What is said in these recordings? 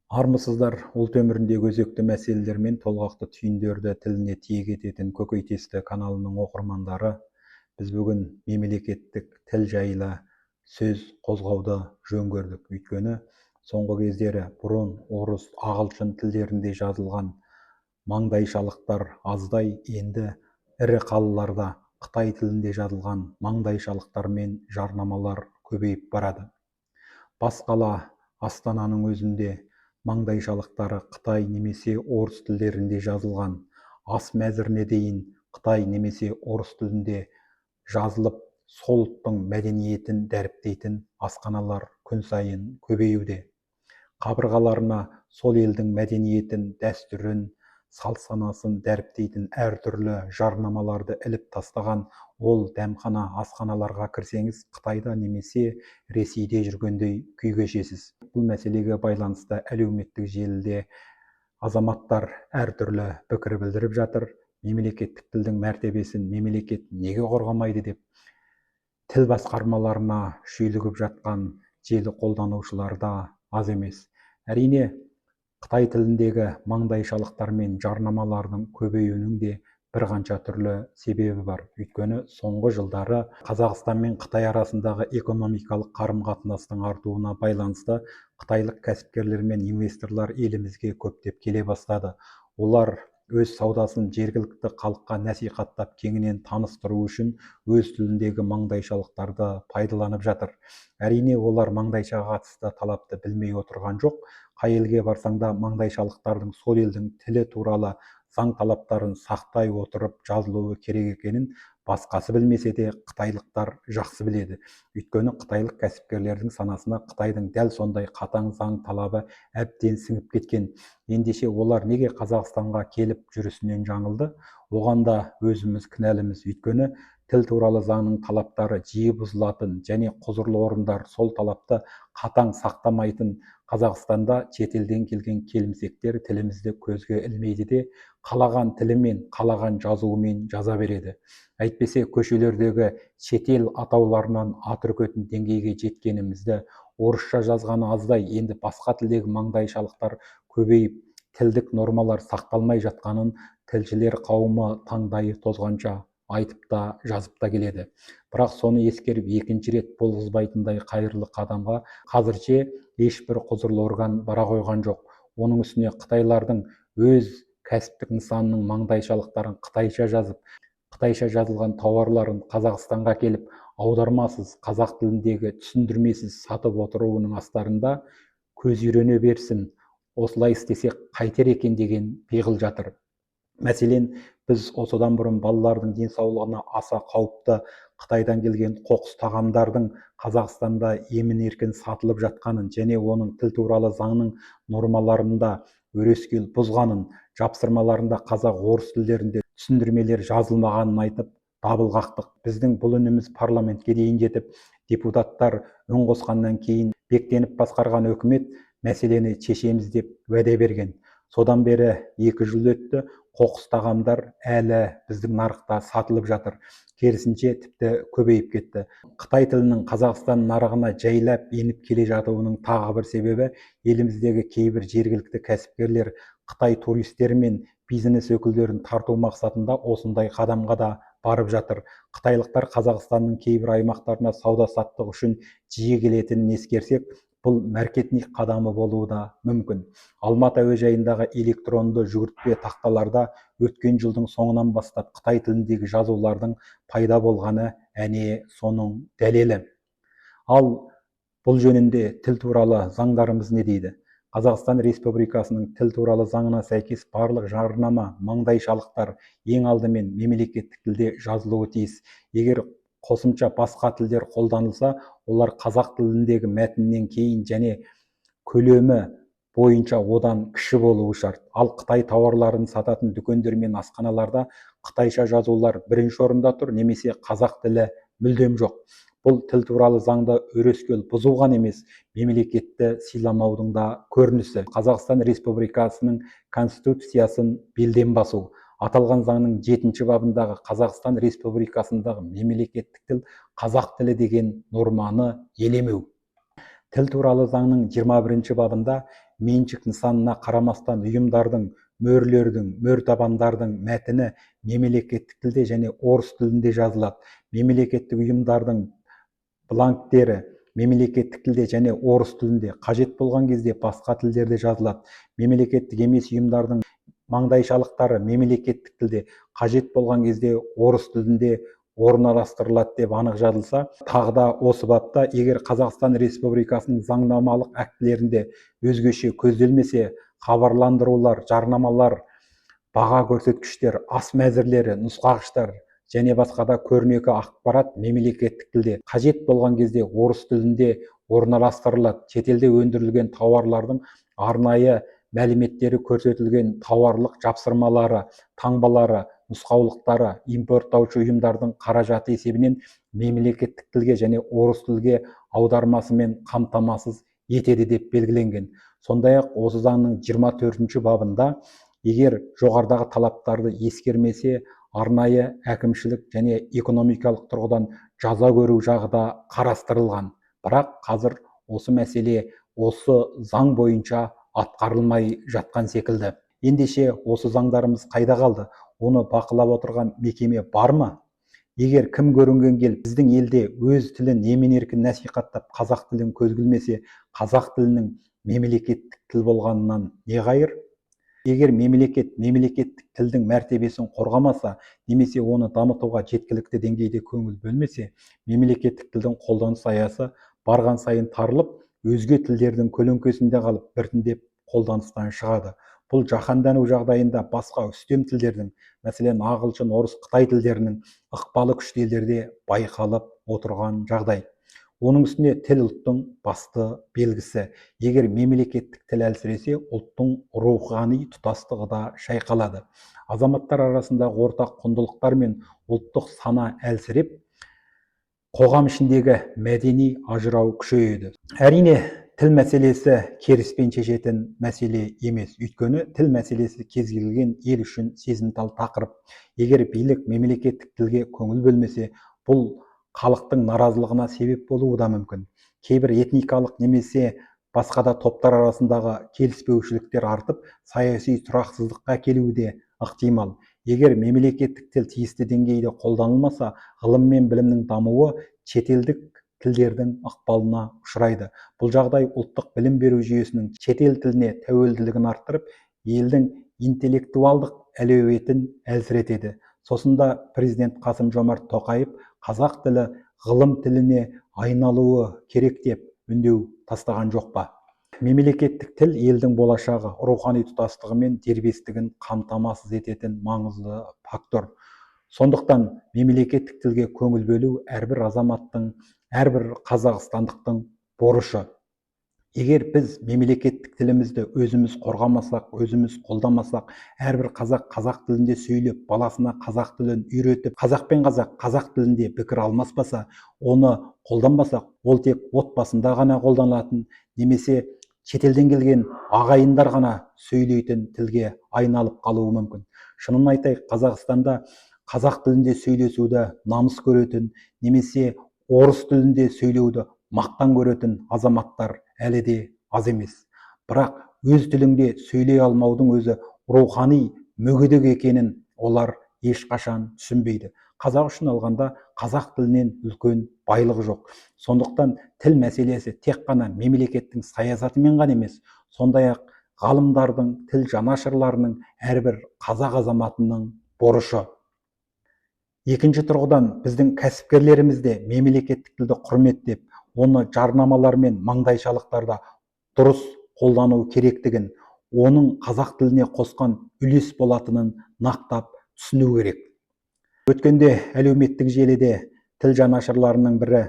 Армысыздар, ұлт өміріндегі өзекті мәселелер мен толғақты түйіндерді тіліне тиек ететін «Көкейтесті» каналының оқырмандары! Біз бүгін мемлекеттік тіл жайлы сөз қозғауды жөн көрдік. Өйткені соңғы кездері бұрын орыс, ағылшын тілдерінде жазылған маңдайшалықтар аздай, енді ірі қалаларда қытай тілінде жазылған маңдайшалықтар мен жарнамалар көбейіп барады. Бас қала Астананың өзінде маңдайшалықтары қытай немесе орыс тілдерінде жазылған, ас мәзіріне дейін қытай немесе орыс тілінде жазылып, сол ұлттың мәдениетін дәріптейтін асханалар күн сайын көбеюде. Қабырғаларына сол елдің мәдениетін, дәстүрін, салт санасын дәріптейтін әртүрлі жарнамаларды іліп тастаған ол дәмхана, асханаларға кірсеңіз, Қытайда немесе Ресейде жүргендей күй кешесіз. Бұл мәселеге байланысты әлеуметтік желіде азаматтар әртүрлі пікір білдіріп жатыр. Мемлекеттік тілдің мәртебесін мемлекет неге қорғамайды деп тіл басқармаларына шүйлігіп жатқан желі қолданушылар да аз емес. Әрине, қытай тіліндегі маңдайшалықтар мен жарнамалардың көбеюінің де бірқанша түрлі себебі бар. Өйткені соңғы жылдары Қазақстан мен Қытай арасындағы экономикалық қарым-қатынастың артуына байланысты қытайлық кәсіпкерлер мен инвесторлар елімізге көптеп келе бастады. Олар өз саудасын жергілікті халыққа насихаттап, кеңінен таныстыру үшін өз тіліндегі маңдайшалықтарды пайдаланып жатыр. Әрине, олар маңдайшаға қатысты талапты білмей отырған жоқ. Қай елге барсаң да, маңдайшалықтардың сол елдің тілі туралы заң талаптарын сақтай отырып жазылуы керек екенін басқасы білмесе де, қытайлықтар жақсы біледі. Өйткені қытайлық кәсіпкерлердің санасына Қытайдың дәл сондай қатаң заң талабы әбден сіңіп кеткен. Ендеше олар неге Қазақстанға келіп жүрісінен жаңылды? Оған да өзіміз кінәліміз. Өйткені тіл туралы заңның талаптары жиі бұзылатын және құзырлы орындар сол талапты қатаң сақтамайтын Қазақстанда шетелден келген келімсектер тілімізді көзге ілмейді де, қалаған тілімен, қалаған жазуымен жаза береді. Әйтпесе көшелердегі шетел атауларынан ат үркетін деңгейге жеткенімізді, орысша жазғаны аздай, енді басқа тілдегі маңдайшалықтар көбейіп, тілдік нормалар сақталмай жатқанын тілшілер қауымы таңдайы тозғанша айтып та, жазып та келеді. Бірақ соны ескеріп, екінші рет болғызбайтындай қайырлы қадамға қазірше ешбір құзырлы орган бара қойған жоқ. Оның үстіне қытайлардың өз кәсіптік нысанының маңдайшалықтарын қытайша жазып, қытайша жазылған тауарларын Қазақстанға келіп, аудармасыз, қазақ тіліндегі түсіндірмесіз сатып отыруының астарында көз үйрене берсін, осылай істесек қайтер екен деген пиғыл жатыр. Мәселен, біз осыдан бұрын балалардың денсаулығына аса қауіпті Қытайдан келген қоқыс тағамдардың Қазақстанда емін-еркін сатылып жатқанын және оның тіл туралы заңның нормаларында өрескел бұзғанын, жапсырмаларында қазақ, орыс тілдерінде түсіндірмелер жазылмағанын айтып дабыл қақтық. Біздің бұл үніміз парламентке дейін жетіп, депутаттар үн қосқаннан кейін бектеніп басқарған өкімет мәселені шешеміз деп уәде берген. Содан бері 2 жыл өтті. Қоқыс тағамдар әлі біздің нарықта сатылып жатыр, керісінше, тіпті көбейіп кетті. Қытай тілінің Қазақстан нарығына жайлап еніп келе жатуының тағы бір себебі – еліміздегі кейбір жергілікті кәсіпкерлер қытай туристері мен бизнес өкілдерін тарту мақсатында осындай қадамға да барып жатыр. Қытайлықтар Қазақстанның кейбір аймақтарына сауда саттық үшін жиі келетінін ескерсек, бұл маркетинг қадамы болуы да мүмкін. Алматы әуежайындағы электронды жүгіртпе тақталарда өткен жылдың соңынан бастап қытай тіліндегі жазулардың пайда болғаны, әне, соның дәлелі. Ал бұл жөнінде тіл туралы заңдарымыз не дейді? Қазақстан Республикасының тіл туралы заңына сәйкес, барлық жарнама, маңдайшалықтар ең алдымен мемлекеттік тілде жазылуы тиіс. Егер қосымша басқа тілдер қолданылса, олар қазақ тіліндегі мәтіннен кейін және көлемі бойынша одан кіші болуы шарт. Ал қытай тауарларын сататын дүкендер мен асханаларда қытайша жазулар бірінші орында тұр немесе қазақ тілі мүлдем жоқ. Бұл тіл туралы заңды өрескел бұзу ғана емес, мемлекетті сыйламаудың да көрінісі, Қазақстан Республикасының Конституциясын белден басу. Аталған заңның жетінші бабындағы «Қазақстан Республикасындағы мемлекеттік тіл – қазақ тілі» деген норманы елемеу. Тіл туралы заңның 21 бабында меншік нысанына қарамастан ұйымдардың, мөрлердің, мөртабандардың мәтіні мемлекеттік тілде және орыс тілінде жазылады. Мемлекеттік ұйымдардың бланктері мемлекеттік тілде және орыс тілінде, қажет болған кезде басқа тілдерде жазылады. Мемлекеттік емес ұйымдардың маңдайшалықтары мемлекеттік тілде, қажет болған кезде орыс тілінде орналастырылады деп анық жазылса, тағы да осы бапта егер Қазақстан Республикасының заңнамалық актілерінде өзгеше көзделмесе, хабарландырулар, жарнамалар, баға көрсеткіштер, ас мәзірлері, нұсқағыштар және басқа да көрнекі ақпарат мемлекеттік тілде, қажет болған кезде орыс тілінде орналастырылады. Шетелде өндірілген тауарлардың арнайы мәліметтері көрсетілген тауарлық жапсырмалары, таңбалары, нұсқаулықтары импорттаушы ұйымдардың қаражаты есебінен мемлекеттік тілге және орыс тілге аудармасымен қамтамасыз етеді деп белгіленген. Сондай-ақ осы заңның 24 бабында егер жоғарыдағы талаптарды ескермесе, арнайы әкімшілік және экономикалық тұрғыдан жаза көру жағы да қарастырылған. Бірақ қазір осы мәселе осы заң бойынша атқарылмай жатқан секілді. Ендеше осы заңдарымыз қайда қалды? Оны бақылап отырған мекеме бар ма? Егер кім көрінген келіп біздің елде өз тілін емен-еркін насихаттап, қазақ тілін көз ілмесе, қазақ тілінің мемлекеттік тіл болғанынан не қайыр? Егер мемлекет мемлекеттік тілдің мәртебесін қорғамаса немесе оны дамытуға жеткілікті деңгейде көңіл бөлмесе, мемлекеттік тілдің қолданыс аясы барған сайын тарылып, өзге тілдердің көлеңкесінде қалып, біртіндеп қолданыстан шығады. Бұл жаһандану жағдайында басқа үстем тілдердің, мәселен ағылшын, орыс, қытай тілдерінің ықпалы күшті елдерде байқалып отырған жағдай. Оның үстіне тіл ұлттың басты белгісі. Егер мемлекеттік тіл әлсіресе, ұлттың рухани тұтастығы да шайқалады. Азаматтар арасындағы ортақ құндылықтар мен ұлттық сана әлсіреп, қоғам ішіндегі мәдени ажырау күшейеді. Әрине, тіл мәселесі керіспен шешетін мәселе емес. Өйткені тіл мәселесі кез келген ел үшін сезімтал тақырып. Егер билік мемлекеттік тілге көңіл бөлмесе, бұл халықтың наразылығына себеп болуы да мүмкін. Кейбір этникалық немесе басқа да топтар арасындағы келіспеушіліктер артып, саяси тұрақсыздыққа әкелуі де ықтимал. Егер мемлекеттік тіл тиісті деңгейде қолданылмаса, ғылым мен білімнің дамуы шетелдік тілдердің ықпалына ұшырайды. Бұл жағдай ұлттық білім беру жүйесінің шетел тіліне тәуелділігін арттырып, елдің интеллектуалдық әлеуетін әлсіретеді. Сосын да президент Қасым-Жомарт Тоқаев қазақ тілі ғылым тіліне айналуы керек деп үндеу тастаған жоқ па? Мемлекеттік тіл елдің болашағы, рухани тұтастығы мен дербестігін қамтамасыз ететін маңызды фактор. Сондықтан мемлекеттік тілге көңіл бөлу әрбір азаматтың, әрбір қазақстандықтың борышы. Егер біз мемлекеттік тілімізді өзіміз қорғамасақ, өзіміз қолдамасақ, әрбір қазақ қазақ тілінде сөйлеп, баласына қазақ тілін үйретіп, қазақ пен қазақ қазақ тілінде пікір алмаспаса, оны қолданбасақ, ол тек отбасында ғана қолданылатын немесе шетелден келген ағайындар ғана сөйлейтін тілге айналып қалуы мүмкін. Шынын айтайық, Қазақстанда қазақ тілінде сөйлесуді намыс көретін немесе орыс тілінде сөйлеуді мақтан көретін азаматтар әлі де аз емес. Бірақ өз тіліңде сөйлей алмаудың өзі рухани мүгедек екенін олар ешқашан түсінбейді. Қазақ үшін алғанда қазақ тілінен үлкен байлық жоқ. Сондықтан тіл мәселесі тек қана мемлекеттің саясатымен ғана емес, сондай-ақ ғалымдардың, тіл жанашырларының, әрбір қазақ азаматының борышы. Екінші тұрғыдан, біздің кәсіпкерлеріміз де мемлекеттік тілді құрметтеп, оны жарнамалар мен маңдайшалықтарда дұрыс қолдану керектігін, оның қазақ тіліне қосқан үлес болатынын нақтап түсіну керек. Өткенде әлеуметтік желіде тіл жанашырларының бірі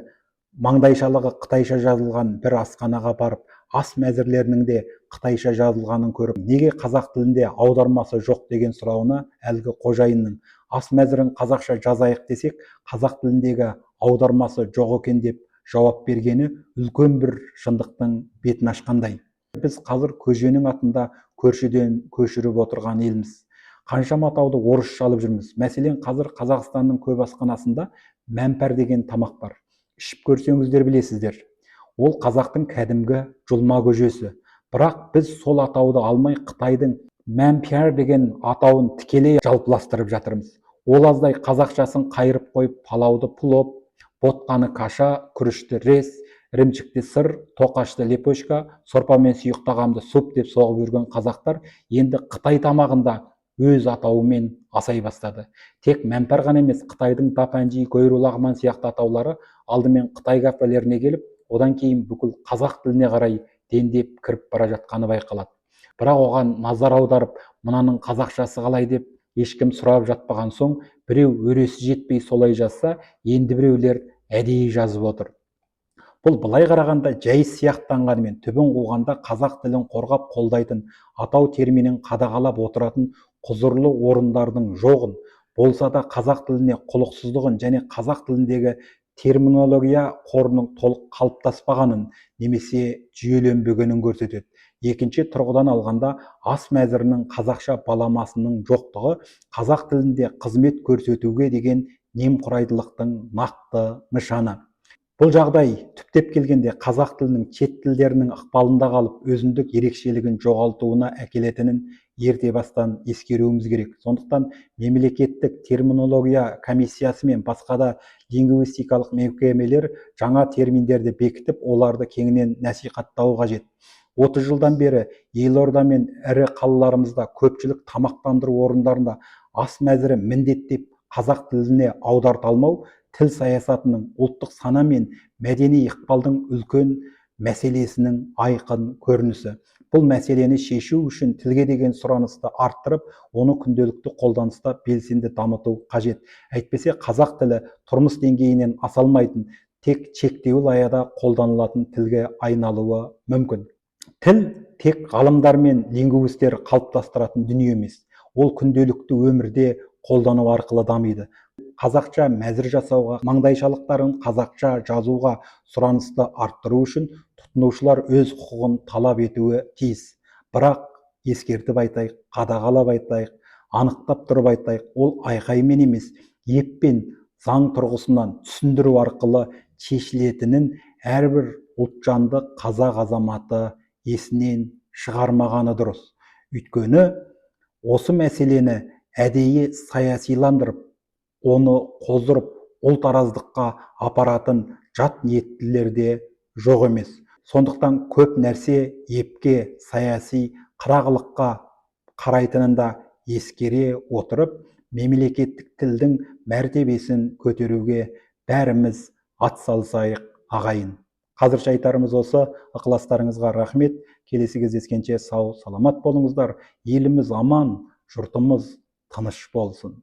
маңдайшалығы қытайша жазылған бір асханаға барып, ас мәзірлерінің де қытайша жазылғанын көріп, неге қазақ тілінде аудармасы жоқ деген сұрауына әлгі қожайынның ас мәзірін қазақша жазайық десек, қазақ тіліндегі аудармасы жоқ екен деп жауап бергені үлкен бір шындықтың бетін ашқандай. Біз қазір көженің атында көршіден көшіріп отырған елміз. Қаншама атауды орысша алып жүрміз. Мәселен, қазір Қазақстанның көп асханасында мәмпәр деген тамақ бар. Ішіп көрсеңіздер білесіздер. Ол қазақтың кәдімгі жұлма көжесі. Бірақ біз сол атауды алмай, қытайдың мәмпяр деген атауын тікелей жалпыластырып жатырмыз. Ол аздай, қазақшасын қайырып қойып, палауды плов, ботқаны каша, күрішті рис, ірімшікті сыр, тоқашты лепешка, сорпа мен сұйық тағамды суп деп соғып жүрген қазақтар енді қытай тамағында өз атауымен асай бастады. Тек мәмпар ғана емес, қытайдың дапанжи, гойру лағман сияқты атаулары алдымен қытай кафелеріне келіп, одан кейін бүкіл қазақ тіліне қарай дендеп кіріп бара жатқаны байқалады. Бірақ оған назар аударып, мынаның қазақшасы қалай деп ешкім сұрап жатпаған соң, біреу өресі жетпей солай жазса, енді біреулер әдейі жазып отыр. Бұл былай қарағанда жай сияқтанғанымен, түбін қуғанда қазақ тілін қорғап қолдайтын, атау терминін қадағалап отыратын құзырлы орындардың жоғын, болса да қазақ тіліне құлықсыздығын және қазақ тіліндегі терминология қорының толық қалыптаспағанын немесе жүйеленбегенін көрсетеді. Екінші тұрғыдан алғанда, ас мәзірінің қазақша баламасының жоқтығы қазақ тілінде қызмет көрсетуге деген немқұрайдылықтың нақты нышаны. Бұл жағдай түптеп келгенде қазақ тілінің шет тілдерінің ықпалында қалып, өзіндік ерекшелігін жоғалтуына әкелетінін ерте бастан ескеруіміз керек. Сондықтан мемлекеттік терминология комиссиясы мен басқа да лингвистикалық мекемелер жаңа терминдерді бекітіп, оларды кеңінен насихаттауы қажет. 30 жылдан бері елорда мен ірі қалаларымызда көпшілік тамақтандыру орындарында ас мәзірі міндеттеп қазақ тіліне аударта алмау тіл саясатының, ұлттық сана мен мәдени ықпалдың үлкен мәселесінің айқын көрінісі. Бұл мәселені шешу үшін тілге деген сұранысты арттырып, оны күнделікті қолданыста белсенді дамыту қажет. Әйтпесе қазақ тілі тұрмыс деңгейінен аса алмайтын, тек шектеулі аяда қолданылатын тілге айналуы мүмкін. Тіл тек ғалымдар мен лингвистер қалыптастыратын дүние емес, ол күнделікті өмірде қолдану арқылы дамиды. Қазақша мәзір жасауға, маңдайшалықтарын қазақша жазуға сұранысты арттыру үшін тұтынушылар өз құқығын талап етуі тиіс. Бірақ ескертіп айтайық, қадағалап айтайық, анықтап тұрып айтайық, ол айқаймен емес, еппен, заң тұрғысынан түсіндіру арқылы шешілетінін әрбір ұлтжанды қазақ азаматы есінен шығармағаны дұрыс. Өйткені осы мәселені әдейі саясиландырып, оны қоздырып, ұлтараздыққа апаратын жат ниеттілер де жоқ емес. Сондықтан көп нәрсе епке, саяси қырағылыққа қарайтынын да ескере отырып, мемлекеттік тілдің мәртебесін көтеруге бәріміз атсалысайық, ағайын. Қазірше айтарымыз осы. Ықыластарыңызға рахмет. Келесі кездескенше сау саламат болыңыздар. Еліміз аман, жұртымыз тыныш болсын.